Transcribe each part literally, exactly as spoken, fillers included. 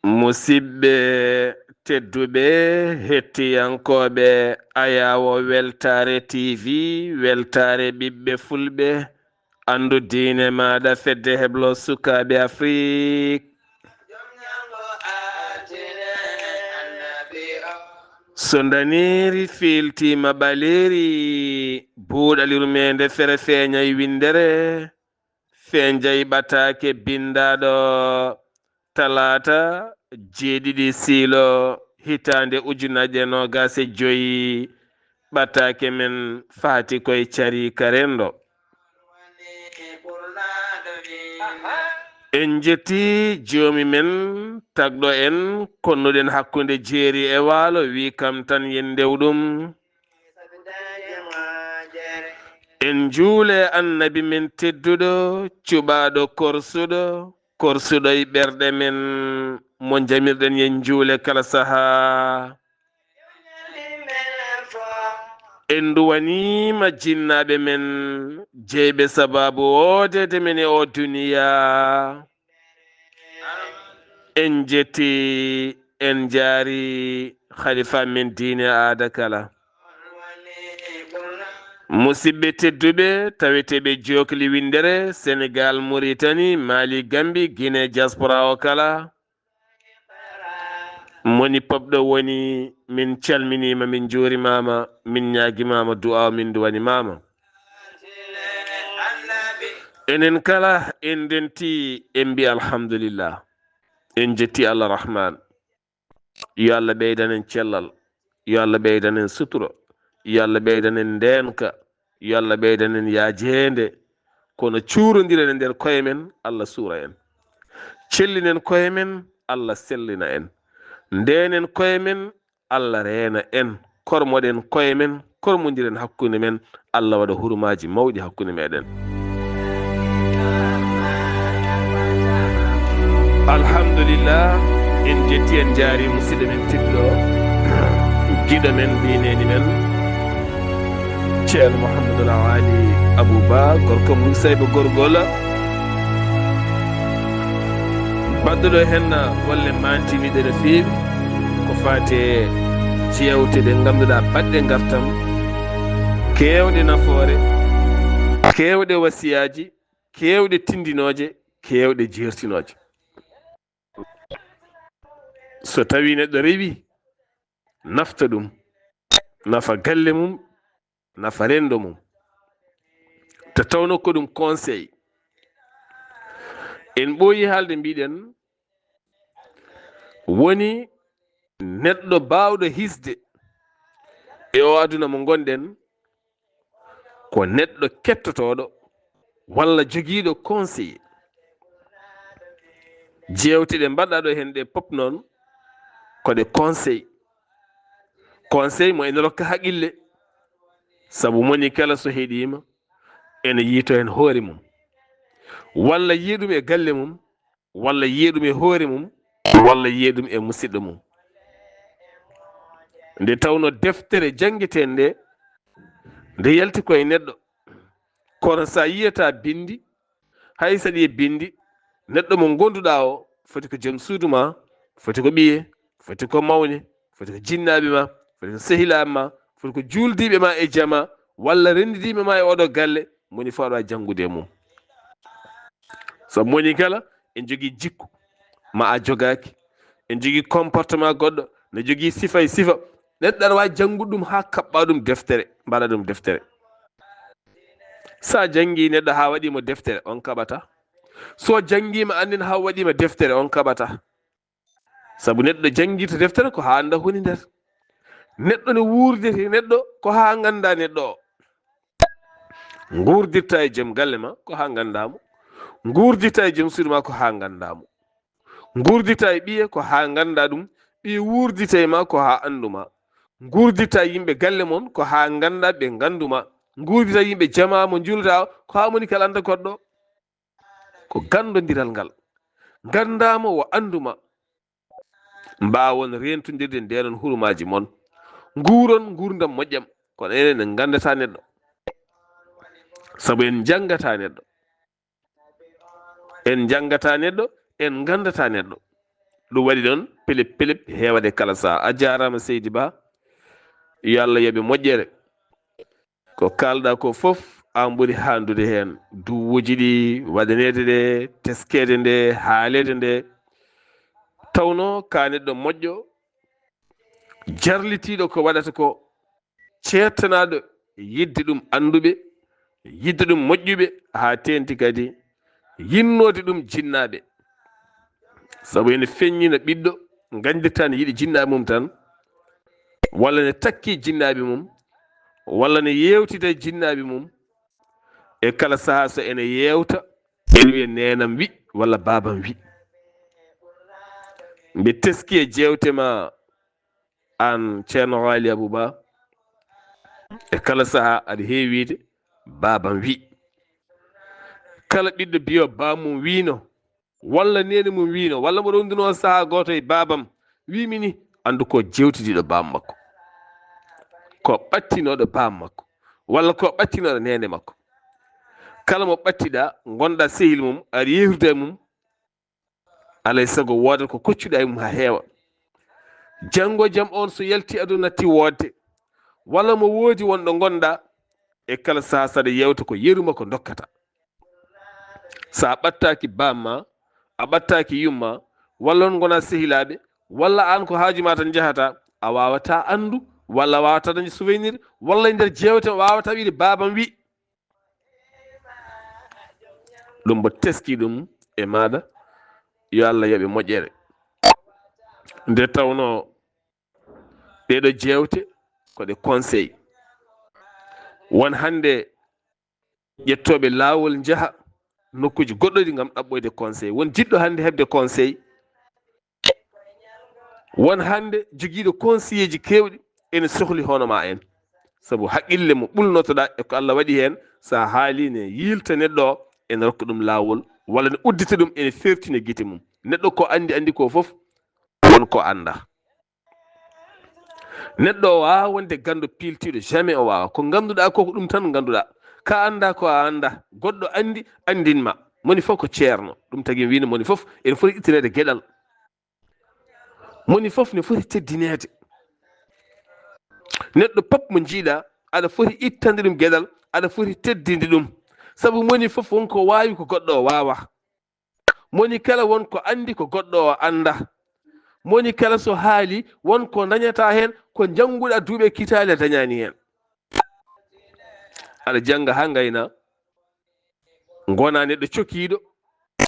Musidɓe tedduɓe, hettiyankooɓe Ayaawo Weltaare T V, weltaare ɓiɓɓe fulɓe, anndu diine maaɗa, fedde heblo sukaaɓe Afrik. So ndaneeri fiiltiima ɓaleeri, buuɗal yurmeende fere feeñay winndere, feeñay ɓataake binndaaɗo talaata jeeɗiɗi siilo hitaande ujunaaje noogaas e joy. Ɓataake men faati koye cari ka renndo. En njetti joomi men tagɗo en, konnuɗen hakkunde jeeri e waalo, wi kam tan yen ndew ɗum. En njuule annabi men tedduɗo, cuɓaaɗo korsuɗo, korsuɗo e ɓerɗe men, mo njamirɗen yen njuule kala sahaa. En nduwaniima jinnaaɓe men, jeyɓe sabaabu woodeede men e oo duniyaa. En njetti, en njaari khalifa men diine aada kala. Musidɓe tedduɓe, taweteeɓe jookli winndere, Senegaal, Muritani, Mali, Gambi, Gine, diaspora o kala. Moni pop ɗo woni, min calminiima, min njuurimaama, min ñaagimaama du'aaw, min nduwanimaama. Enen kala en ndenti, en mbi alhamdulillah. En njetti Allah Rahman. Yo Allah ɓeydan en cellal. Yo Allah ɓeydan en sutura. Yo Allah ɓeydan en ndeenka. Yo Allah ɓeydan en yaajeende. Kono cuurondiren e nder koye men, Allah suura en. Cellinen koye men, Allah sellina en. Ndeenen koye men, Allah reena en. Kormoɗen koye men, kormondiren hakkunde men, Allah waɗa hurumaaji mawɗi hakkunde meɗen. Alhamdulillah, en njetti, en njaari musidɗo men tedduɗo, giɗo men, mbiy neene men, Ceerno Mouhamadoul Aali Abou Ba, gorko mum Sayba Gorgol. Baɗɗo ɗo hen golle mantiniiɗe no feewi, ko faati e jeewte ɗe ngannduɗaa baɗɗe ngartam, keewɗe nafoore, keewɗe wasiyaaji, keewɗe tindinooje, keewɗe jeertinooje. So tawii neɗɗo rewi, nafta ɗum, nafa galle mum, nafa renndo mum. Te tawno ko ɗum conseil. En ɓooyi haalde, mbiɗen, woni neɗɗo baawɗo hisde e o aduna mo ngonɗen, ko neɗɗo kettotooɗo walla jogiiɗo conseil. Jeewte ɗe mbaɗɗaa ɗo heen ɗe pop noon, ko ɗe conseil. Conseil mo ene rokka haqille, sabu moni kala so heɗiima, ene yiito heen hoore mum, walla yiya ɗum e galle mum, walla yiya ɗum e hoore mum, walla yiya ɗum e musidɗo mum. Nde tawno deftere janngetee nde, nde yalti koye neɗɗo, kono sa yiyata binndi, hay saɗi e binndi, neɗɗo mo ngonduɗaa o, foti ko joom suudu ma, foti ko ɓiye, foti ko mawne, foti ko jinnaaɓe ma, foti ko sehilaaɓe ma, foti ko juuldiiɓe ma e jama, walla renndiiɓe ma e oɗo galle, moni fof aɗa waawi janngude e mum. Sabu moni kala en jogii jikku ma a jogaaki, en jogii comportement goɗɗo, ne jogii sifa e sifa. Neɗɗo aɗa waawi janngude ɗum haa kaɓɓa ɗum deftere, mbaɗa ɗum deftere. So a janngii neɗɗo haa waɗii mo deftere, on kaɓata. So janngiima anndin haa waɗiima deftere, on kaɓata. Sabu neɗɗo janngirta deftere ko haa annda honi nder. Neɗɗo ne wuurdete neɗɗo ko haa ngannda neɗɗo o. Nguurdirta e joom galle ma ko haa ngannda mo. Nguurdirta e joom suudu ma ko haa ngannda mo. Nguurdirta e ɓiye ko haa ngannda ɗum. Ɓiye wuurdita e ma ko haa anndu ma. Nguurdirta e yimɓe galle mon ko haa ngannda ɓe nganndu ma. Nguurdirta e yimɓe jama mo njuulata o ko haa moni kala annda goɗɗo. Ko ganndondiral ngal. Ngannda mo, o anndu ma. Mbaawon reentondirde ndeenon hurumaaji mon. Nguuron nguurndam moƴƴam. Kono enen en nganndata neɗɗo. Sabu en njanngata neɗɗo. En njanngataa neɗɗo, en nganndataa neɗɗo. Ɗum waɗi noon pelep pelep heewat e kala sahaa. A jaaraama seydi Ba, yo Allah yoɓe moƴƴere. Ko kaalɗaa ko fof, aan ɓuri haandude heen. Duwuuji ɗi waɗaneede ɗe, teskeede nde, haaleede nde. Tawnoo ka neɗɗo moƴƴo, jarlitiiɗo ko waɗata ko, ceertanaaɗo yiɗde ɗum annduɓe, yiɗde ɗum moƴƴuɓe, haa teeŋti kadi yiɗnoode ɗum jinnaaɓe. Sabu ene feññi no ɓiɗɗo nganndirtaa ne yiɗi jinnaaɓe mum tan, walla ne takkii jinnaaɓe mum, walla ne yeewtida e jinnaaɓe mum. E kala sahaa so ene yeewta, ene wiya neenam wi walla baabam wi. Mbe teski e jeewte ma aan Ceerno Haali Abuu Ba, e kala sahaa aɗa heewi wiyde baabam wi. Kala ɓiɗɗo biyo baamum wiino, walla neene mum wiino, walla mo rowndunoo sahaa gooto e baabam, wiimi ni, anndu ko jeewtidiiɗo baam makko, ko ɓattinooɗo baam makko, walla ko ɓattinooɗo neene makko. Kala mo ɓattiɗaa, ngonɗaa sehil mum, aɗa yeewtida e mum, alay sago wooda ko koccuɗaa e mum haa heewa. Janngo e jam on so yalti aduna natti woodde, walla mo woodi wonɗo ngonɗaa, e kala sahaa saɗa yeewta ko yeru makko ndokkata. So a ɓattaaki baam ma, a ɓattaaki yumma, walla on ngonaa sehilaaɓe, walla aan ko haaju ma tan njahata, a waawataa anndu, walla a waawataa dañde souvenir, walla e nder jeewte a waawataa wiide baabam wi. Ɗum mbo teski ɗum e maaɗa, yo Allah yoɓe moƴƴere. Nde tawnoo ɗeeɗo jeewte ko ɗe conseil. Won hannde ƴettooɓe laawol njaha nokkuuji goɗɗoɗi ngam ɗaɓɓoyde conseil. Won jiɗɗo hannde heɓde conseil. Won hannde jogiiɗo conseilleeji keewɗi ene sohli hono ma en. Sabu haqqille mo ɓulnotoɗaa e ko Allah waɗi heen, so a haalii ne yiilta neɗɗo o, ene rokka ɗum laawol, walla ne uddita ɗum, ene fertina gite mum. Neɗɗo ko anndi, anndi ko fof, won ko anndaa. Neɗɗo o waawaa wonde ganndo piiltiiɗo, jamais o waawaa. Ko ngannduɗaa ko, ko ɗum tan ngannduɗaa. Ka anndaa ko a anndaa. Goɗɗo anndi, anndin ma. Moni fof ko ceerno. Ɗum tagi mi wiino moni fof ene foti ittineede geɗal. Moni fof ne foti teddineede. Neɗɗo pop mo njiiɗaa, aɗa foti ittande ɗum geɗal, aɗa foti teddinde ɗum. Sabu moni fof won ko waawi ko goɗɗo o waawaa. Moni kala won ko anndi ko goɗɗo o anndaa. Moni kala so haali won ko dañataa heen ko njannguɗaa duuɓi e kitaale a dañaani heen. Aɗa jannga haa ngaynaa. Ngonaa neɗɗo cokiiɗo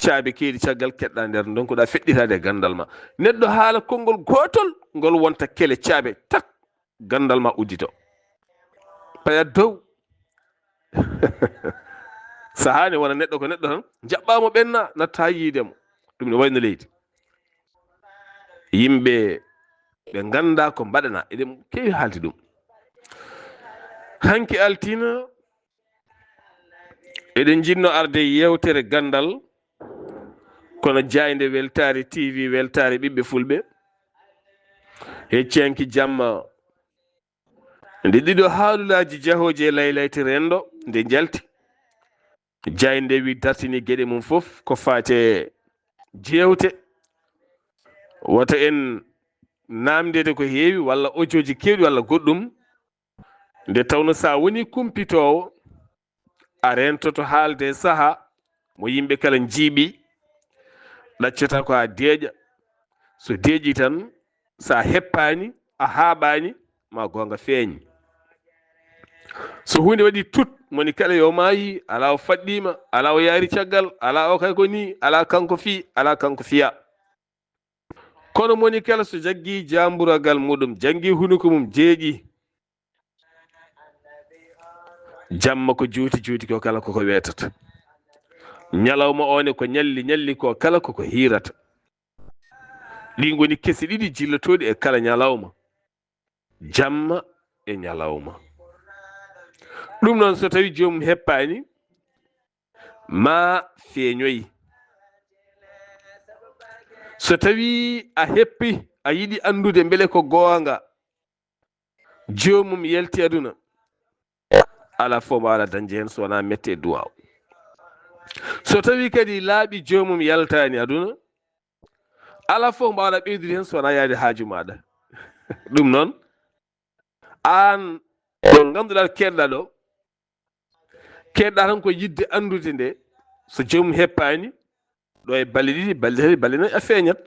caabe keedi caggal keɗɗaa nder ndonkuɗaa feɗɗitaade e ganndal ma. Neɗɗo haala konngol gootol ngol wonta kele caabe tak ganndal ma uddito. Payat dow. Sahaa ne wona neɗɗo ko neɗɗo tan, njaɓɓaa mo ɓenna, natta yiide mo. Ɗum ne wayno leydi. Yimɓe ɓe nganndaa ko mbaɗanaa, eɗen keewi haalde ɗum. Hanki altine, eɗen njiɗno arde yeewtere ganndal, kono jaaynde weltaare T V, weltaare ɓiɓɓe fulɓe. Hecci hanki jamma, nde ɗiɗo haalulaaji jahooji e laylayti renndo nde njalti. Jaaynde wi dartini geɗe mum fof ko faati e jeewte. Wota en naamndeede ko heewi walla ojooji keewɗi walla goɗɗum. Nde tawno so a woni kumpitoowo, a reentoto haalde e sahaa mo yimɓe kala njiiɓi, ɗaccataa ko a deeƴa. So deeƴi tan, so a heppaani, a haaɓaani, ma goonga feeñ. So huunde waɗi tut, moni kala yo maayi, alaa o faɗɗiima, alaa o yaari caggal, alaa o kay ko nii, alaa kanko fii, alaa kanko fiyaa. Kono moni kala so jaggii jaamburagal muɗum, janngii hunuko mum jeeƴi, jamma ko juuti juuti ko kala koko weetata. Ñalawma o ne ko ñalli ñalli ko kala koko hiirata. Ɗi ngoni kesi ɗiɗi jillotooɗi e kala ñalawma. Jamma e ñalawma. Ɗum noon so tawi joomum heppaani, ma feeñoy. So tawi a heppi, a yiɗi anndude mbele ko goonga, joomum yalti aduna, alaa fof mbaawɗaa dañde heen so wonaa mette e duwaaw. So tawii kadi laaɓi joomum yaltaani aduna, alaa fof mbaawɗaa ɓeydude heen so wonaa yaade haaju maaɗa. Ɗum noon, aan ɗo ngannduɗaa keedɗaa ɗo, keedɗaa tan ko yiɗde anndude nde, so joomum heppaani, ɗo e balɗe ɗiɗi, balɗe tati, balɗe nayi, a feeñat.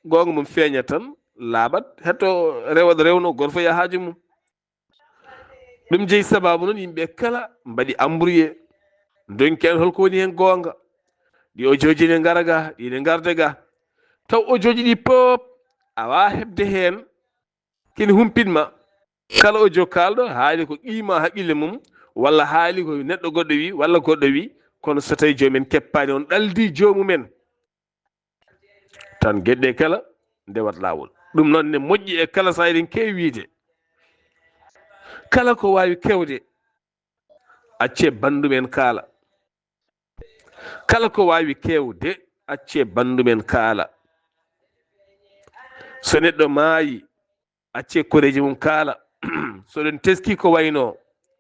Goonga mum feeñat tan, laaɓat, hetto rewat rewno, gooto fof yaha haaju mum. Ɗum jeyi sabaabu noon, yimɓe kala mbaɗi embrouillé, ndonki en holko woni heen goonga. Ɗi ojooji ne ngara ga, ɗi ne ngarda ga. Taw ojooji ɗi pop, a waawaa heɓde heen kene humpit ma. Kala audio kaalɗo haali ko qiima haqqille mum, walla haali ko neɗɗo goɗɗo wi, walla goɗɗo wi, kono so tawii joomum en keppaani, on ɗaldi joomum en. Tan geɗe kala ndewat laawol. Ɗum noon ne moƴƴi e kala sahaa, eɗen keewi wiyde. Kala ko waawi kewde, accee banndum en kaala. Kala ko waawi kewde, accee banndum en kaala. So neɗɗo maayi, accee koreeji mum kaala. So ɗon teski ko wayno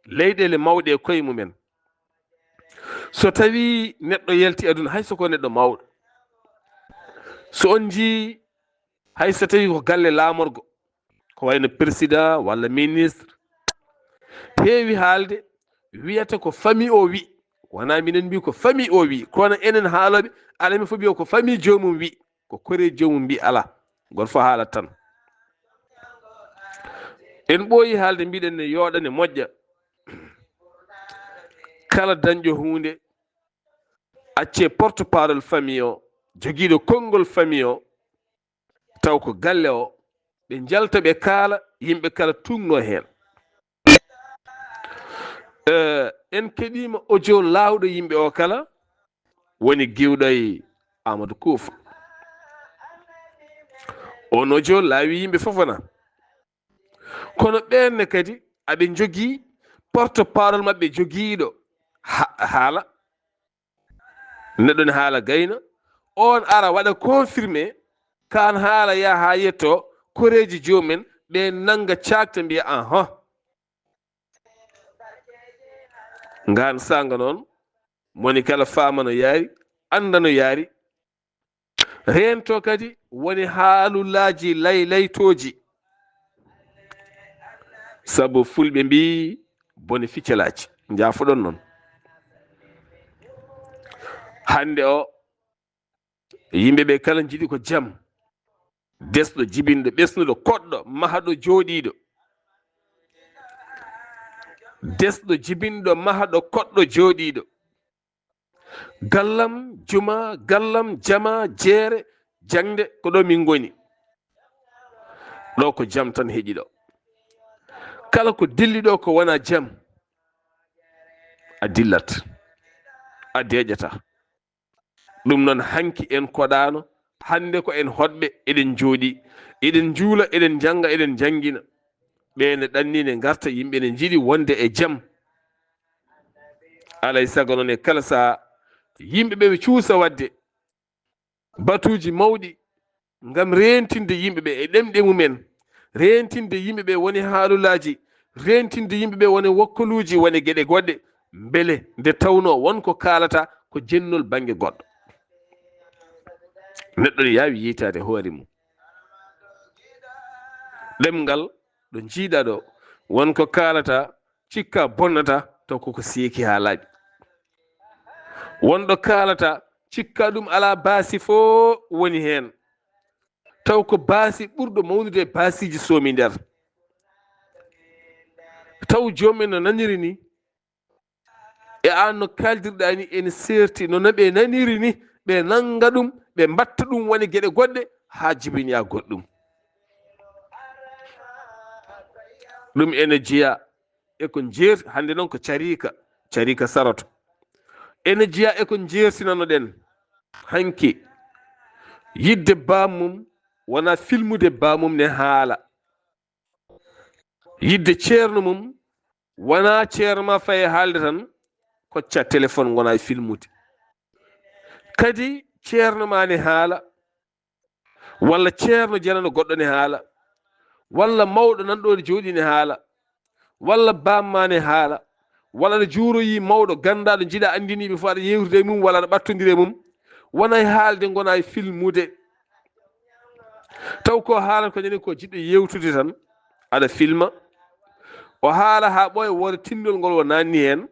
leyɗeele mawɗe e koye mumen. So tawii neɗɗo yalti aduna, hay so ko neɗɗo mawɗo, so on njii, hay so tawii ko galle laamorgo, ko wayno président walla ministre, heewi haalde, wiyata ko famille o wi, wonaa minen mbi ko famille o wi, kono enen haalooɓe, alaa men fof mbiya ko famille joomum wi, ko koreeji joomum mbi alaa. Gooto fof haalat tan. En ɓooyi haalde, mbiɗen ne yooɗa ne moƴƴa. Kala dañɗo huunde, accee porte-parole famille o, jogiiɗo konngol famille o, taw ko galle o, ɓe njalta, ɓe kaala, yimɓe kala tuugno heen. Eh, en keɗiima audio laawɗo yimɓe o kala, woni giwɗo e Amadou Koufa. On audio laawi yimɓe fof wona. Kono ɓeen ne kadi, aɓe njogii porte-parole maɓɓe jogiiɗo ha-, haala. Neɗɗo ne haala gayna, on ara waɗa confirmé, kaan haala yaha haa yetto koreeji joomum en, ɓe nannga caakta mbiya, ahan. Ngaan saanga noon, moni kala faama no yaari, annda no yaari. Reento kadi woni haalulaaji laylaytooji. Sabu fulɓe mbii, bone ficcalaaji. Njaafoɗon noon. Hannde o, yimɓe ɓe kala njiɗi ko jam. Desɗo, jibinɗo, ɓesnuɗo, koɗɗo, mahaɗo, jooɗiiɗo. Desɗo, jibinɗo, mahaɗo, koɗɗo, jooɗiiɗo. Gallam, juma, gallam, jama, jeere, jaŋde, ko ɗo min ngoni. Ɗo ko jam tan heƴi ɗo. Kala ko dilli ɗo ko wona jam, a dillat, a deeƴata. Ɗum noon, hanki en koɗaano, hannde ko en hoɗɓe, eɗen njooɗi, eɗen njuula, eɗen njannga, eɗen njanngina. Ɓe ne ɗanni ne ngarta, yimɓe ne njiɗi wonde e jam. Alay sago noon, e kala sahaa, yimɓe ɓe ɓe cuusa waɗde batuuji mawɗi ngam reentinde yimɓe ɓe e ɗemɗe mumen, reentinde yimɓe ɓe woni haalulaaji, reentinde yimɓe ɓe woni wokkoluuji, woni geɗe goɗɗe, mbele nde tawnoo won ko kaalata ko jennol bannge goɗɗo. Neɗɗo ne yaawi yiytaade hoore mum. Ɗemngal ɗo njiiɗaa ɗo, won ko kaalata, cikka bonnata, taw koko seeki haa laaɓi. Won ɗo kaalata, cikka ɗum alaa baasi fof woni heen. Taw ko baasi ɓurɗo mawnude e baasiiji soomi nder. Taw joomum en no naniri ni, e aan no kaaldirɗaa ni, ene seerti no, no ɓe naniri ni, ɓe nannga ɗum, ɓe mbaɗta ɗum woni geɗe goɗɗe, haa jibinoya goɗɗum. Ɗum ene jeyaa e ko jeer-, hannde noon ko cariika, cariika saroto. Ene jeyaa e ko jeertinano-ɗen hanki. Yiɗde baam mum wonaa filmude baam mum ne haala. Yiɗde ceerno mum wonaa ceerno ma faye haalde tan, kocca téléphone, ngona e filmude. Kadi ceerno ma ne haala, walla ceerno janano goɗɗo ne haala, walla mawɗo nan ɗo ne jooɗi ne haala, walla baam ma ne haala, walla aɗa juuroyi mawɗo ganndaaɗo, njiɗa anndiniiɓe fof, aɗa yeewtude e mum, walla aɗa ɓattondira e mum, wonay haalde, ngonay filmude. Taw ko haalata ko ñande ko jiɗɗo yeewtude tan, aɗa filma. O haala haa ɓooya, wooda tinndol ngol o naanni heen,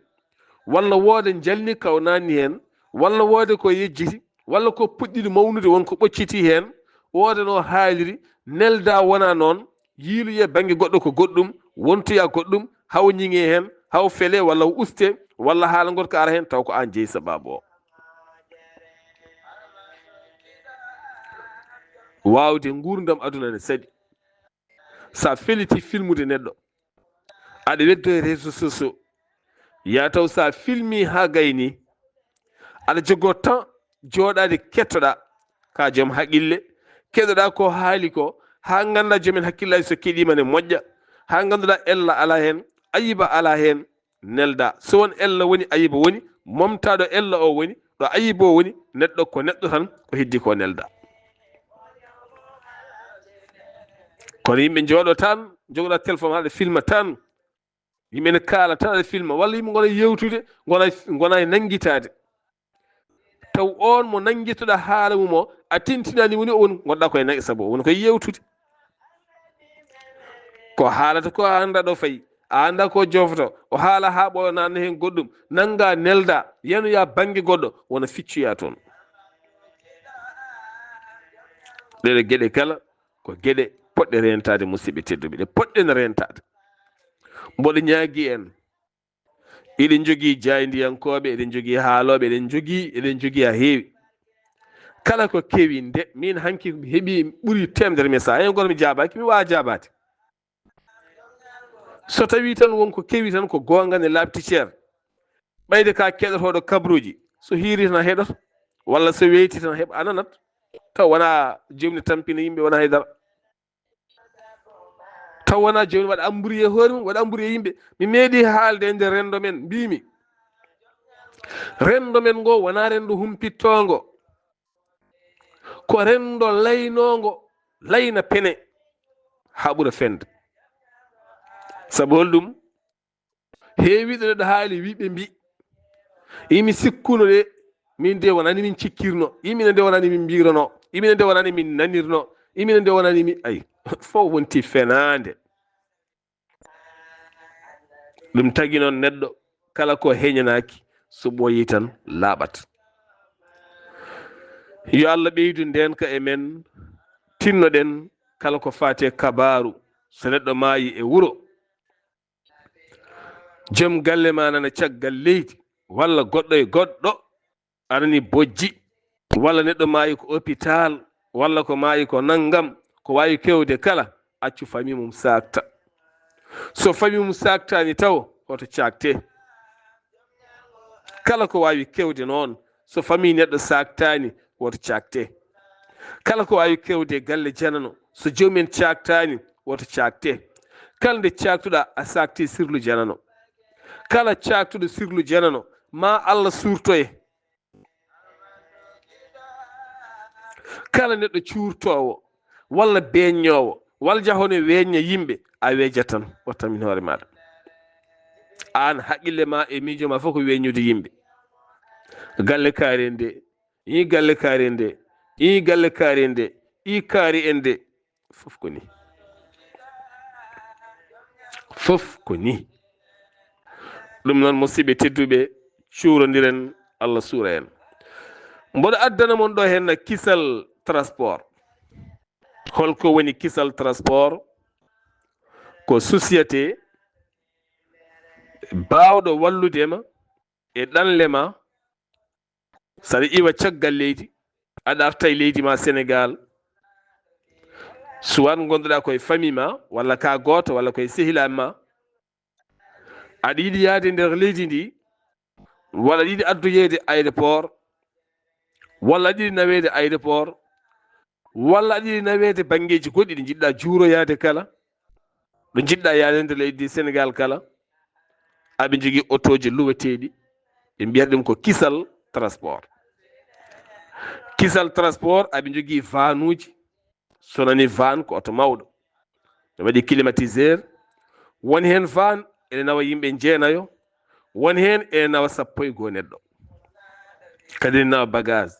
walla wooda njalni ka o naanni heen, walla wooda ko yejjiti, walla ko puɗɗiɗo mawnude, won ko ɓocciti heen, wooda no haaliri, nelda wona noon, yiiloye bannge goɗɗo ko goɗɗum, wontoya goɗɗum, haw ñiŋe heen, haw fele, walla o uste, walla haala ngot ko ara heen, taw ko aan jeyi sabaabu o. Waawde nguurndam aduna ne saɗi. Sa feliti filmude neɗɗo, aɗa weddo e réseaux sociaux, ya taw sa filmi haa gayni, aɗa jogo temps jooɗaade kettoɗa, ka joom haqille, keɗoɗa ko haali ko, haa ngannda joomen hakkillaaji so keɗima ne moƴƴa, haa ngannduɗa ella ala heen, ayiba ala heen, nelda. So won ella woni, ayiba woni, momtaɗo ella o woni, ɗo ayiba o woni, neɗɗo ko neɗɗo tan, ko heddi ko nelda. Kono yimɓe njooɗo tan, jogoɗa téléphone aɗa filma tan, yimɓe ne kaala tan aɗa filma, walla yimɓe ngona yewtude, ngona, ngona e nanngitaade. Taw on mo nanngitoɗa haala mum o, a tintinani woni o woni, ngonɗa koye nange sabu o woni koye yewtude. Ko haalata ko a annda ɗo fayi, a annda ko jofoto, o haala haa ɓooya nanna heen goɗɗum, nannga nelda, yanoya bannge goɗɗo, wona ficcoya toon. Ɗeɗe geɗe kala ko geɗe poɗɗe reentaade, musidɓe tedduɓe, ɗe poɗɗen reentaade. Mboɗo ñaagi en, eɗen njogii jaayndiyankooɓe, eɗen njogii haalooɓe, eɗen njogii, eɗen njogii haa heewi. Kala ko kewi nde, min hanki mi heɓii ɓuri teemedere message. Hay gooto mi jaabaaki, mi waawaa jaabaade. So tawii tan won ko kewi tan ko goonga ne laaɓti ceer. Ɓayde ka keɗotooɗo kabaruuji, so hiiri tan a heɗoto, walla so weyti tan a heɓ-, a nanat. Taw wonaa joomum ne tampina yimɓe, wonaa hay dara. Taw wonaa jooni waɗa amburi e hoore mum, waɗa amburi e yimɓe. Mi meeɗi haalde e nder renndo men, mbiimi, renndo men ngo wonaa renndo humpittoongo. Ko renndo laynoongo, layna pene, haa ɓura fende. Sabu holɗum? Heewiiɗo neɗɗo haali, wi ɓe mbi, imi sikkuno de, min de wonani min cikkirno, imina de wonani min mbirano, imina de wonani min nanirno, imina de wonani min, ay, fof wonti fenaande. Ɗum tagi noon neɗɗo kala ko heñanaaki, so ɓooyi tan laaɓat. Yo Allah ɓeydu ndeenka e men, tinnoɗen kala ko faati e kabaaru, so neɗɗo maayi e wuro, joom galle ma nana caggal leydi, walla goɗɗo e goɗɗo, anani bojji, walla neɗɗo maayi ko hôpital, walla ko maayi ko nanngam, ko waawi kewde kala, accu famille mum saakta. So famille mum saaktaani taw, hoto caakte. Kala ko waawi kewde noon, so famille neɗɗo saaktaani, woto caakte. Kala ko waawi kewde e galle janano, so joomum en caaktaani, woto caakte. Kala nde caaktuɗaa, a saakti sirlu janano. Kala caaktuɗo sirlu janano, ma Allah suurtoye. Kala neɗɗo cuurtoowo, walla beeññoowo, walla jahoowo ne weeñña yimɓe, a weejat tan, wattan min hoore maaɗa. Aan, haqqille ma e miijo ma fof ko weeññude yimɓe. Galle kaari en de, ii galle kaari en de, ii galle kaari en de, ii kaari en de. Fof ko ni. Fof ko ni. Ɗum noon, musidɓe tedduɓe, cuurondiren, Allah suura en. Mboɗo addana mon ɗo heen kisal transport. Holko woni kisal transport? Ko société baawɗo wallude ma e ɗanle ma, saɗa iwa caggal leydi, aɗa arta e leydi ma Senegal, soit ngonduɗa koye famille ma, walla ka gooto, walla koye sehilaaɓe ma, aɗa yiɗi yaade nder leydi ndi, walla aɗa yiɗi addoyeede aéroport, walla aɗa yiɗi naweede aéroport, walla aɗa yiɗi naweede banngeeji goɗɗi ɗi njiɗɗa juuroyaade kala, ɗo njiɗɗa yaade nder leydi Senegal kala, aɓe njogii otooji luweteeɗi, ɓe mbiyata ɗum ko kisal transport. Kisal transport, aɓe njogii vanuuji, so nani van ko oto mawɗo, ɓe waɗi climatiseur, woni heen van ene nawa yimɓe jeenayo, Won heen ene nawa sappo e goo neɗɗo. Kadi ene nawa bagage.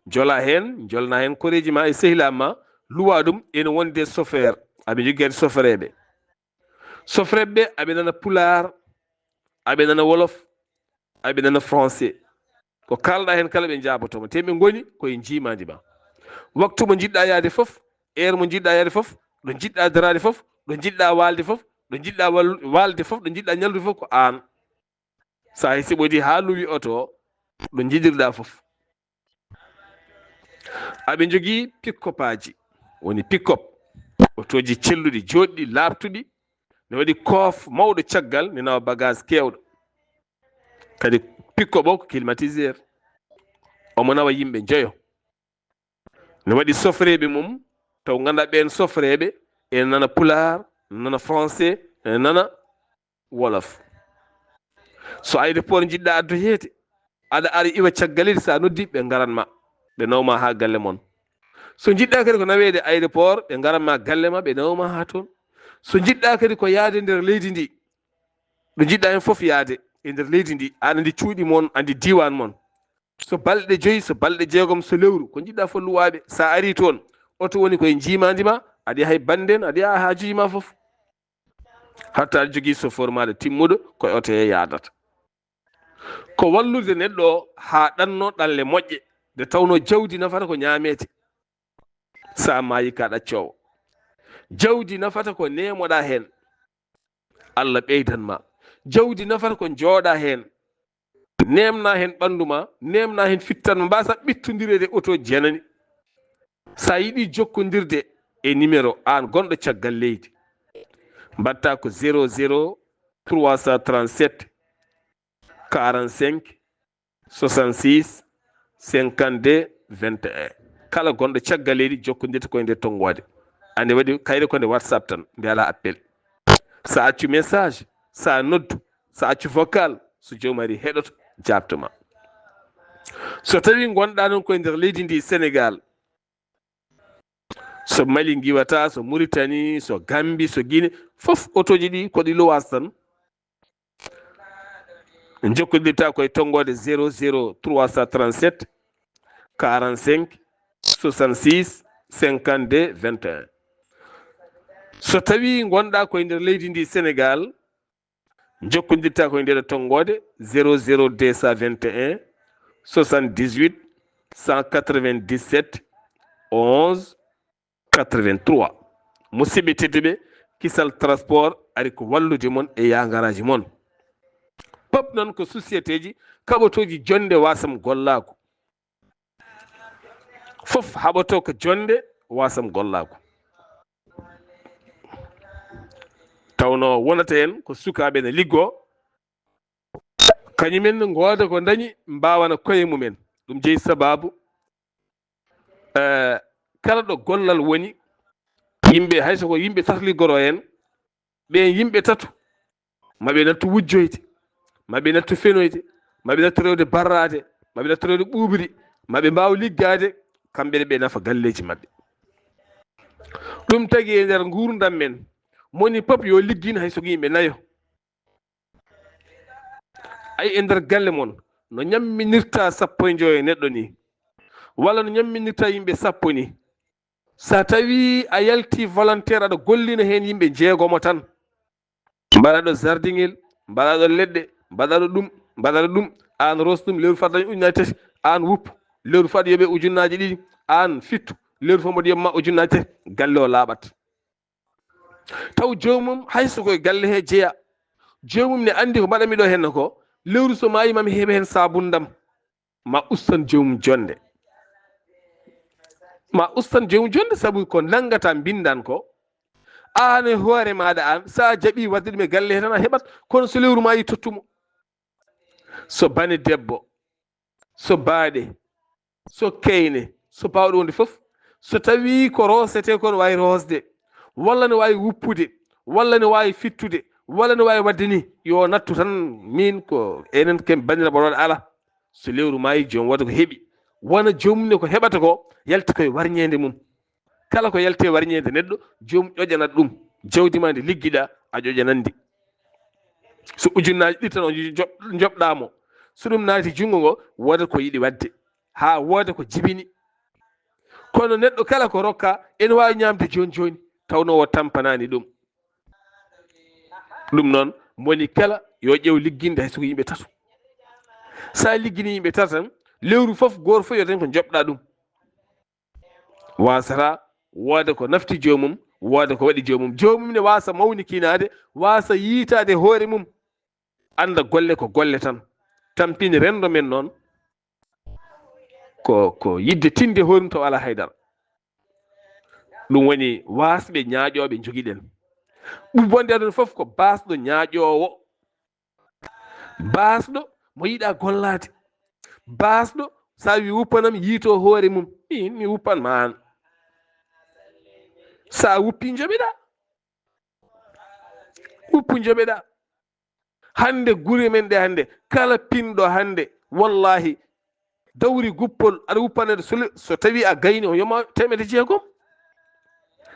Jola heen, jolna heen koreeji ma e sehilaaɓe ma, luwa ɗum, ene wondi e chauffeur. Aɓe njogii kadi chauffeureeɓe. Chauffeureeɓe ɓe, aɓe nana pulaar, aɓe nana wolof, aɓe nana français. Ko kaalɗa heen kala ɓe njaaboto ma. Te ɓe ngoni ko e njiimaandi ma. Waktu mo njiɗɗa yahde fof, heure mo njiɗɗa yahde fof, ɗo njiɗɗa daraade fof, ɗo njiɗɗa waalde fof, ɗo njiɗɗa wal-, waalde fof, ɗo njiɗɗa ñallude fof ko aan. So a hesɓoytii haa luwi oto, ɗo njiɗirɗa fof. Aɓe njogii pick-up aji, woni pick-up, otooji celluɗi, jooɗɗi, laaɓtuɗi, ne waɗi koof mawɗo caggal, ne nawa bagage keewɗo. Kadi pick-up o ko climatiseur. Omo nawa yimɓe njoyo. Ne waɗi sofreeɓe mum, taw ngannduɗaa ɓeen sofreeɓe, ene nana pulaar, nana français, ene nana wolof. So aéroport njiɗɗa addoyeede, aɗa ara iwa caggal leydi, so a noddi, ɓe ngaran ma, ɓe nawa ma haa galle mon. So njiɗɗa kadi ko naweede aéroport, ɓe ngaran ma galle ma, ɓe nawa ma haa toon. So njiɗɗa kadi ko yahde nder leydi ndi, ɗo njiɗɗa heen fof yahde e nder leydi ndi, aɗa anndi cuuɗi mon, anndi diiwaan mon. So balɗe joyi, so balɗe jeegom, so lewru, ko njiɗɗa fof luwaaɓe. So a arii toon, oto woni ko e njiimaandi ma, aɗa yaha e bannden, aɗa yaha haajuuji ma fof. Hatta aɗa jogii chauffeur maaɗa timmuɗo, ko e oto he yahdata. Ko wallude neɗɗo o haa ɗanno ɗanle moƴƴe, nde tawnoo jawdi nafata ko ñaameede. So a maayii ka ɗaccoowo. Jawdi nafata ko neemoɗa heen. Allah ɓeydan ma. Jawdi nafata ko njooɗa heen. Neemna heen ɓanndu ma, neemna heen fittan ma, mbasa ɓittondireede oto jenani. So a yiɗi jokkondirde e numéro aan gonɗo caggal leydi, mbaɗta ko zéro zéro trois cent trente-sept quarante-cinq soixante-six cinquante-deux vingt et un. Kala gonɗo caggal leydi jokkondirta koye nder tonngoode. Ande waɗi kayre ko nde WhatsApp tan, nde alaa appel. So a accu message, so a noddu, so a accu vocal, so joom ari heɗoto, jaabto ma. So tawi ngonɗa noon koye nder leydi ndi Sénégal, so Mali ngiwata, so Mauritanie, so Gambie, so Guinée, fof otooji ɗi ko ɗi luwaas tan. Jokkondirta koye tonngoode zéro zéro trois cent trente-sept quarante-cinq soixante-six cinquante-deux vingt et un. So tawi ngonɗa koye nder leydi ndi Sénégal, jokkondirta koye nder tonngoode zéro zéro deux cent vingt et un soixante-dix-huit cent quatre-vingt-dix-sept onze quatre-vingt-trois. Musidɓe tedduɓe, Kisal Transport ari ko wallude mon e yaangaraaji mon. Pop noon ko sociétéji kaɓotooji jonnde wasam gollaagu. Fof haɓoto ko jonnde wasam gollaagu. Tawno wonata en ko sukaaɓe ne liggoo, kañumen ne ngooda ko ndañi, mbaawana koye mumen. Ɗum jeyi sabaabu, eh, kala ɗo gollal woni, yimɓe, hay so ko yimɓe tato liggoro en, ɓen yimɓe tato, ma ɓe nattu wujjoyde, ma ɓe nattu fenoyde, ma ɓe nattu rewde barraade, ma ɓe nattu rewde ɓuuɓri, ma ɓe mbaaw liggaade, kamɓe ne ɓe nafa galleeji maɓɓe. Ɗum tagi e nder nguurndam men, moni pop yo liggin hay so ko yimɓe nayo. Ay, e nder galle mon, no ñamminirta sappo e njoyo neɗɗo ni, walla no ñamminirta yimɓe sappo ni, so a tawi a yalti volontaire, aɗa gollina heen yimɓe jeegomo tan, mbaɗa ɗo jardingel, mbaɗa ɗo leɗɗe, mbaɗa ɗo ɗum, mbaɗa ɗo ɗum, aan ros ɗum, lewru fadda ujunnaji tati, aan wuppu, lewru fadda yoɓe ujunnaaji ɗiɗi, aan fittu, lewru fof mboɗo yoɓma ujunnaaji tati, galle o laaɓat. Taw joomum hay so koye galle he jeya, joomum ne anndi ko mbaɗanmi ɗo henna ko, lewru so maayi mami heɓa heen sabundam. Ma ustan joomum jonnde. Ma ustan joomum jonnde, sabu ko nanngata mbinndan ko, aan e hoore maaɗa aan, so a jaɓi waɗde ɗum e galle he tan a heɓat, kono so lewru maayi tottumo. So bane debbo, so baaɗe, so keyne, so baawɗo wonde fof, so tawi ko roosete ko no waawi roosde, walla no waawi wuppude, walla no waawi fittude, walla no waawi waɗde ni, yo nattu tan, min ko enen ken banndiraaɓe wonooɓe ala. So lewru maayi, joom waɗa ko heɓi, wona joomum ne ko heɓata ko, yalti koye warñeende mum. Kala ko yalti e warñeende neɗɗo, joom ƴoƴanat ɗum. Jawdi ma ndi liggiɗa, a ƴoƴanat ndi. So ujunnaaji ɗiɗi tan o joɓ- joɓɗaa mo, so ɗum naati junngo ngo, wooda ko yiɗi waɗde, haa wooda ko jibini. Kono neɗɗo kala ko rokka, ene waawi ñaamde jooni jooni, tawnoo o tampanaani ɗum. Ɗum noon, moni kala yo ƴeew ligginde hay so ko yimɓe tato. So a ligginii yimɓe tato tan, lewru fof, gooto fof yo dañ ko joɓɗaa ɗum. Waasata wooda ko nafti joomum, wooda ko waɗi joomum. Joomum ne waasa mawnikinaade, waasa yiytaade hoore mum. Annda golle ko golle tan. Tampini renndo men noon, ko, ko yiɗde tinde hoore mum tawa alaa haydara. Ɗum woni waasɓe ñaaƴooɓe njogiɗen. Ɓuri bonde aduna fof ko baasɗo ñaaƴoowo. Baasɗo mo yiɗaa gollaade. Baasɗo, so a wii wuppanam, yiytoo hoore mum. Miin, mi wuppan ma aan. So a wuppii, njoɓeɗaa. Wuppu, njoɓeɗaa. Hannde gure men ɗe hannde, kala pinɗo hannde, wallaahi, dawri guppol, aɗa wuppanede so le-, so tawii a gayni, o yoma teemedde jeegom.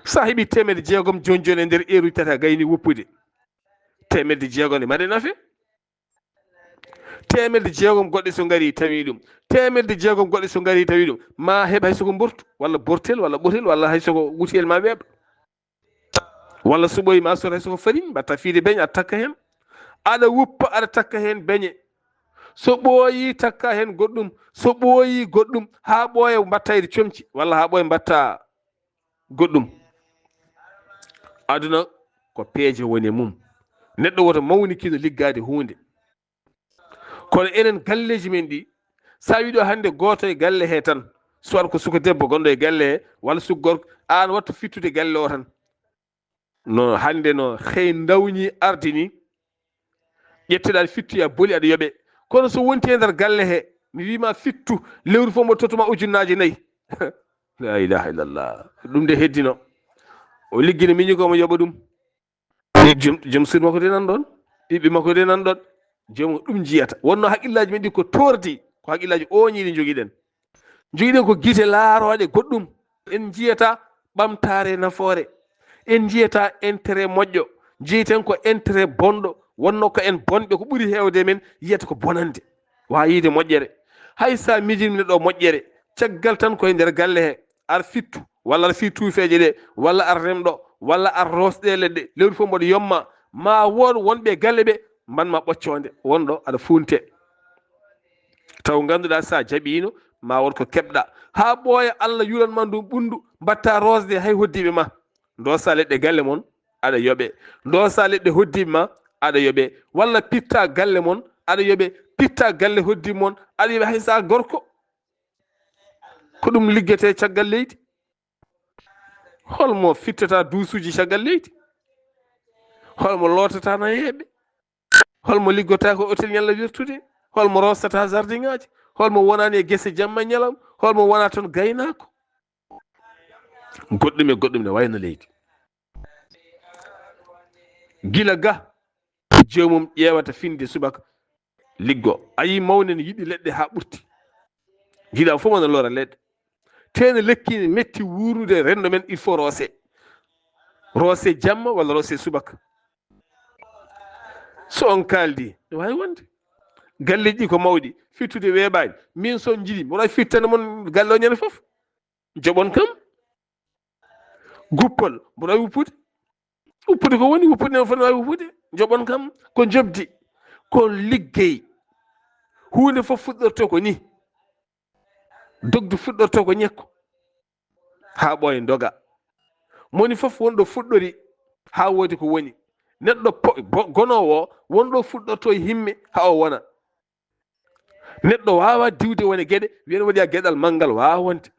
So a heɓii teemedde jeegom jooni jooni e nder eeruuji tati a gayni wuppude, teemedde jeegom ɗe mbaɗe nafe. Teemedde jeegom goɗɗe so ngarii tawi ɗum. Teemedde jeegom goɗɗe so ngarii tawi ɗum. Ma heɓ hay so ko mbortu, walla bortel, walla ɓotel, walla hay so ko gutiyel ma weeɓa. Walla so ɓooyi ma sot hay so ko farine, mbaɗta fiide beñe, a takka heen. Aɗa wuppa, aɗa takka heen beñe. So ɓooyi, takka heen goɗɗum. So ɓooyi goɗɗum, haa ɓooya mbaɗta e comci, walla haa ɓooya mbaɗta goɗɗum. Aduna ko peeje woni e mum. Neɗɗo woto mawnikino liggaade huunde. Kono enen galleeji men ɗi, so a wii ɗo hannde gooto e galle he tan, soit ko suka debbo gonɗo e galle he, walla suka gorko, aan wattu fittude galle o tan. No hannde no xey ndawñi ardi ni, ƴetteɗaa aɗa fittu, a boli aɗa yoɓe. Kono so wonti e nder galle he, mi wii ma fittu, lewru fof mboɗo tottuma ujunnaaje nayi. La ilaha illallah. Ɗum de heddino. O liggino miñi ko mo yoɓa ɗum. Joom, joom suudu makko de nan ɗon, ɓiɓɓe makko de nan ɗon. Joom ɗum jiyata. Wonno haqqillaaji men ɗi ko toordi, ko haqqillaaji ooñiiɗi njogiɗen. Njogiɗen ko gite laarooɗe goɗɗum. En njiyata ɓamtaare nafoore. En njiyata intérêt moƴƴo. Njiyeten ko intérêt bonɗo. Wonno ko en bonɓe, ko ɓuri heewde men yiyata ko bonande. Waawa yiide moƴƴere. Hay so a miijii neɗɗo moƴƴere, caggal tan koye nder galle he, ar fittu, walla ar fii tuufeeje ɗe, walla ar remɗo, walla ar roosɗe leɗɗe, lewru fof mboɗo yomma, ma woon wonɓe galle ɓe, mban ma ɓoccoonde, wonɗo aɗa fuunte. Taw ngannduɗaa so a jaɓiino, ma won ko keɓɗa. Haa ɓooya Allah yulan ma ndun ɓunndu, mbaɗta roosde hay hoddiiɓe ma. Ndoosa leɗɗe galle mon, aɗa yoɓe. Ndoosa leɗɗe hoddiiɓe ma, aɗa yoɓe. Walla pitta galle mon, aɗa yoɓe. Pitta galle hoddiiɓe mon, aɗa yoɓe hay so a gorko. Ko ɗum liggetee caggal leydi. Holmo fittata duusuuji caggal leydi? Holmo lootata nayeeɓe? Holmo liggota ko hôtel ñalla wirtude? Holmo roosata jardin ŋaaji? Holmo wonaani e gese jamma e ñalawma? Holmo wona toon gaynaako? Goɗɗum e goɗɗum ne wayno leydi. Gila ga, joomum ƴeewata finde subaka, liggo. A yii mawne ne yiɗi leɗɗe haa ɓurti. Jiɗa fof mo no lora leɗɗe. Teene lekki ne metti wuurude renndo men, il faut roose. Roose jamma walla roose subaka. So on kaaldi, ne waawi wonde. Galleeji ɗi ko mawɗi, fittude weeɓaani. Min so on njiɗi, mboɗo waawi fittande mon galle o ñande fof. Joɓon kam. Guppol, mboɗo waawi wuppude. Wuppude ko woni, wuppude ne fof ne waawi wuppude. Joɓon kam, ko njoɓdi, ko liggey. Huunde fof fuɗɗorto ko ni. Dogdu fuɗɗorto ko ñekko. Haa ɓooya doga. Moni fof won ɗo fuɗɗori, haa woodi ko woni. Neɗɗo po-, bo-, gonoowo o, won ɗo fuɗɗorto e himme, haa o wona. Neɗɗo waawaa diwde wone geɗe, wiya ene waɗi a geɗal manngal, waawaa wonde.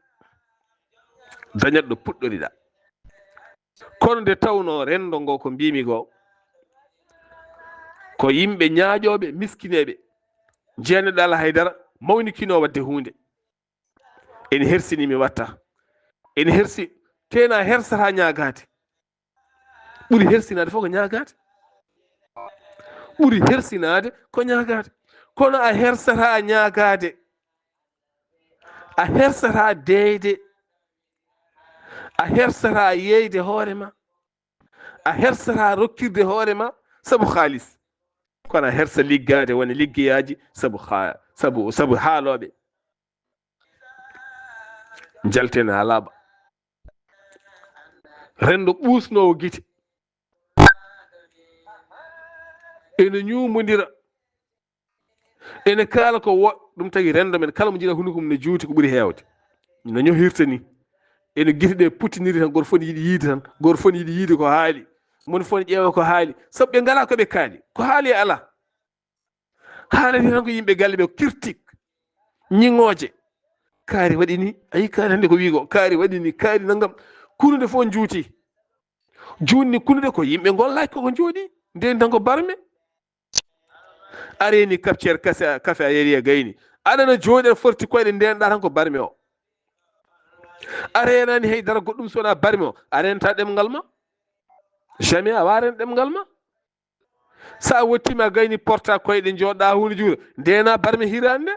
Dañat ɗo puɗɗoriɗaa. Kono nde tawnoo renndo ngo ko mbiimi ko, ko yimɓe ñaaƴooɓe, miskineeɓe, jeyanɗo alaa hay dara, mawnikinoo waɗde huunde. Ene hersini mi watta. Ene hersi, teena hersata ñaagaade. Ɓuri hersinaade fof ko ñaagaade. Ɓuri hersinaade ko ñaagaade. Kono a hersata ñaagaade. A hersata deeyde. A hersata yeeyde hoore ma. A hersata rokkirde hoore ma sabu haalis. Kono a hersa liggaade wona liggeyaaji sabu ha sabu sabu haalooɓe. Njalten haa laaɓa. Renndo ɓuusnoowo gite. Ene ñuumondira. Ene kaala ko wo ɗum tagi renndo men kala mo jiɗa hunuko mum ne juuti ko ɓuri heewde. No ñohirta ni. Ene gite ɗe puttiniri tan, gooto fof ne yiɗi yiide tan, gooto fof ne yiɗi yiide ko haali. Moni fof ne ƴeewa ko haali. Sabu ɓe ngalaa ko ɓe kaali. Ko haali e alaa. Haalete tan ko yimɓe galle ɓe critique. Ñiŋooje. Kaari waɗi ni, ayi kaari hannde ko wiigo, kaari waɗi ni, kaari nanngam. Kunnuɗe fof njuuti. Juutni kunnuɗe ko yimɓe ngollaaki koko njooɗi. Ndeen tan ko barme. A reeni kafceer kase, kafe a yari a gayni. Aɗa no jooɗi aɗa forti koyɗe ndeenɗa tan ko barme o. A reenaani hay dara goɗɗum so wonaa barme o. A reenta ɗemngal ma. Jamais a waaren ɗemngal ma. So a wottiima a gayni porta koyɗe njooɗa huunde juuɗe. Ndeena barme hiraande nde.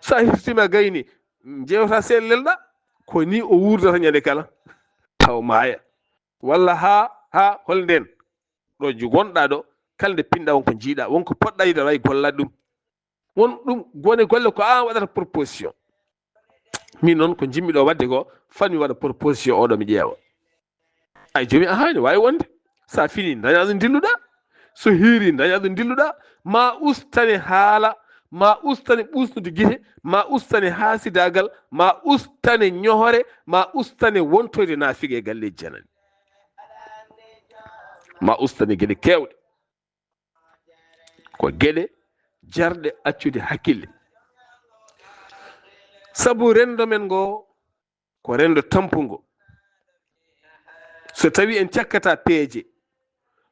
So a hirtiima a gayni, njeewta seeɗa lelɗa. Ko ni o wuurdata ñande kala. Taw maaya. Walla haa, haa hol ndeen. Ɗo ju-, ngonɗa ɗo, kala nde pinɗa won ko njiiɗa, won ko poɗɗa yiɗa wayi golla ɗum. Won ɗum gone golle ko an waɗata proposition. Min noon ko njimmi ɗo waɗde ko, fan mi waɗa proposition oɗo mi ƴeewa. Ay jomi a haani waawi wonde. So a fini, daña ɗo ndilluɗa. So hiiri, daña ɗo ndilluɗa. Ma ustane haala, ma ustane ɓusnude gite, ma ustane haasidaagal, ma ustane ñohore, ma ustane wontoyde naafige e galleeji janani. Ma ustane geɗe keewɗe. Ko geɗe jarɗe accude hakkille. Sabu renndo men ngo ko renndo tampungo. So tawi en cakkata peeje,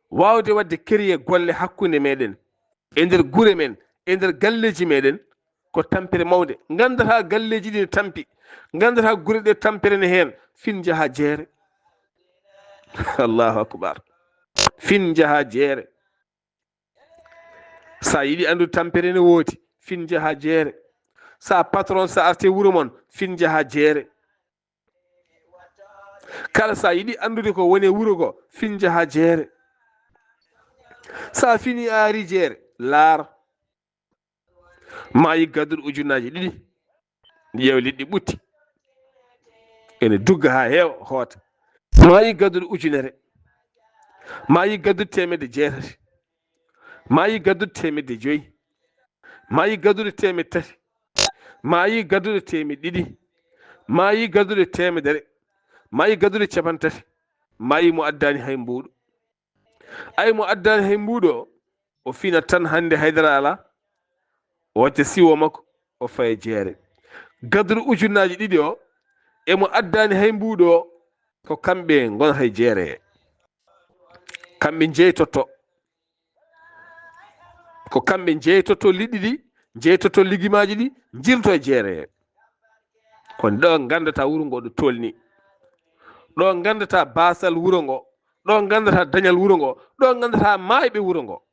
waawde waɗde créer golle hakkunde meɗen, e nder gure men, e nder galleeji meɗen, ko tampere mawnde. Nganndata galleeji ɗi ne tampi, nganndata gure ɗe tampere ne heen, fin njaha jeere. Allahu akbar. Fin njaha jeere. Sa yiɗi anndude tampere ne woodi, fin njaha jeere. Sa patron, sa arte wuro mon, fin njaha jeere. Kala sa yiɗi anndude ko woni e wuro ngo, fin njaha jeere. Sa fini a ari jeere, laar. Maayi gadduɗo ujunnaaji ɗiɗi. Ƴeew liɗɗi ɓutti. Ene dugga haa heewa hoota. Maayi gadduɗo ujunere. Maayi gadduɗo teemedde jeetati. Maayi gadduɗo teemedde joyi. Maayi gadduɗo teemedde tati. Maayi gadduɗo teemedde ɗiɗi. Maayi gadduɗo teemedere. Maayi gadduɗo capanɗe tati. Maayi mo addaani hay mbuuɗu. Ay mo addaani hay mbuuɗu o, o fina tan hannde haydara alaa, o wacca siwo makko, o faya jeere. Gadduɗo ujunnaaji ɗiɗi o, e mo addaani hay mbuuɗu o, ko kamɓe ngon hay jeere he. Kamɓe njeytotto. Ko kamɓe njeytotto liɗɗi ɗi, njeytotto ligimaaji ɗi, njirto e jeere he. Kono ɗo nganndata wuro ngo ɗo tolni. Ɗo nganndata baasal wuro ngo. Ɗo nganndata dañal wuro ngo. Ɗo nganndata maayɓe wuro ngo.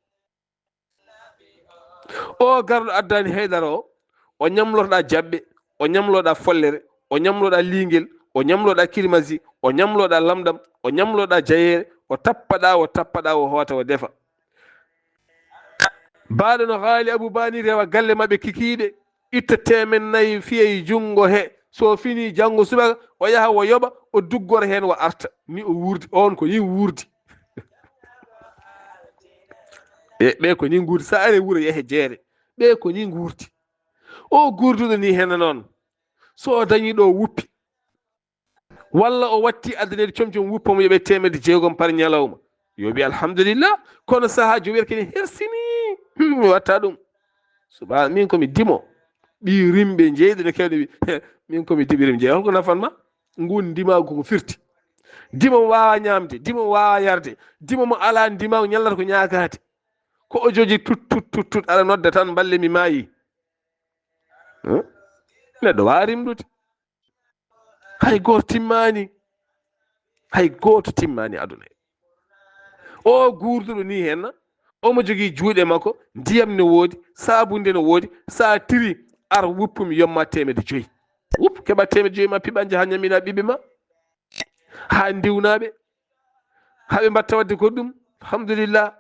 O garɗo addaani haydara o, o ñamlotoɗa jaɓɓe, o ñamloɗa follere, o ñamloɗa liingel, o ñamloɗa kirmasi, o ñamloɗa lamɗam, o ñamloɗa jayeere, o tappaɗa, o tappaɗa, o hoota, o defa. Baaɗo no Haali Abu Bani rewa galle maɓɓe kikiiɗe, itta teemen nayi, fiyay junngo he. So fini janngo subaka, o yaha o yoɓa, o duggora heen, o arta. Ni o wuurdi, oon ko ni wuurdi. E ɓe ko ni nguurdi. So ari wuro yehe jeere. Ɓe ko ni nguurdi. O guurduɗo ni heen noon. So o dañi ɗo wuppi. Walla o watti addaneede comcom wuppa mo yoɓe teemedde jeegom par ñalawma. Yo wi alhamdulillah. Kono sahaa jowiyata kene hersini. Hmm, mi watta ɗum. Subaa min ko mi dimo. Ɓii rimɓe jeyɗo no kewɗe wi. Min ko mi diɓi rim jey. Holko nafan ma? Ngun ndimaagu ko firti. Dimo mo waawa ñaamde, dimo mo waawa yarde, dimo mo alaa ndimaagu ñallata ko ñaagaade. Ko o joji tut, tut, tut, tut, aɗa nodda tan mballe mi maayi. Hmm? Neɗɗo waawa rimɗude. Hay gooto timmaani. Hay gooto timmaani aduna he. O guurduɗo ni heen, omo jogii juuɗe makko, ndiyam ne woodi, saabunde ne woodi, so a tiri, ar wuppum yomma teemedde joyi. Wupp, keɓa teemedde joyi ma, piɓa, njaha ñamina ɓiɓɓe ma. Haa ndiwna ɓe. Haa ɓe mbatta waɗde goɗɗum. Alhamdulillah.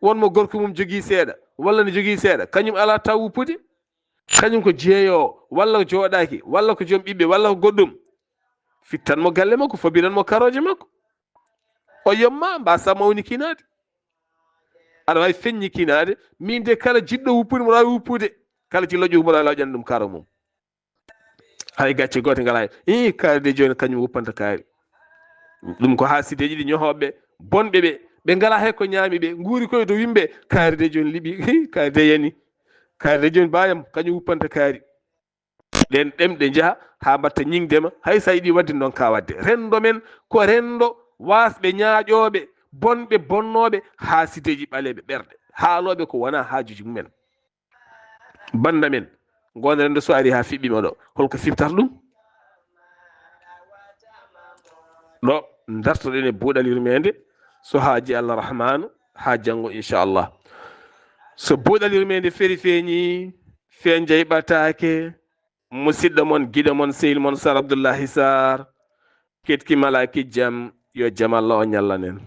Won mo gorko mum jogii seeɗa, walla ne jogii seeɗa, kañum alaa taw wuppude. Kañum ko jeeyoowo, walla ko jooɗaaki, walla ko joom ɓiɓɓe, walla ko goɗɗum. Fittan mo galle makko, fobiran mo karooje makko. O yomma, mbasa mawnikinaade. Aɗa waawi feññikinaade, min de kala jiɗɗo wuppude, mboɗo waawi wuppude. Kala jiɗɗo loƴƴo, mboɗo waawi loƴƴande ɗum karo mum. Hay gacce goote ngalaa heen. Ii, kaari de jooni kañum wuppanta kaari. Ɗum ko haasideeji ɗi ñohooɓe ɓe, bonɓe ɓe, ɓe ngalaa hay ko ñaami ɓe, nguuri koye dow yimɓe, kaari de jooni liɓi, hii, kaari de yani. Kaari de jooni baayam, kañum wuppanta kaari. Ɗen ɗemɗe njaha haa mbaɗta ñiŋde ma, hay so a yiɗi waɗde noon ka waɗde. Renndo men ko renndo waasɓe ñaaƴooɓe, bonɓe bonnooɓe, haasideeji ɓaleeɓe ɓerɗe, haalooɓe ko wonaa haajuuji mumen. Bannda men, ngoon renndo so ari haa fiɓɓi ma ɗo, holko fiɓtata ɗum? Ɗo ndartoɗen e buuɗal yurmeende, so haaji Allah Rahmaanu, haa janngo, inchallah. So buuɗal yurmeende feri feeñi, feen jayɓataake, musidɗo mon, giɗo mon, sehil mon, Sar Abdullahi Sar, ketki malaaki jam, yo jam Allah o ñallanen.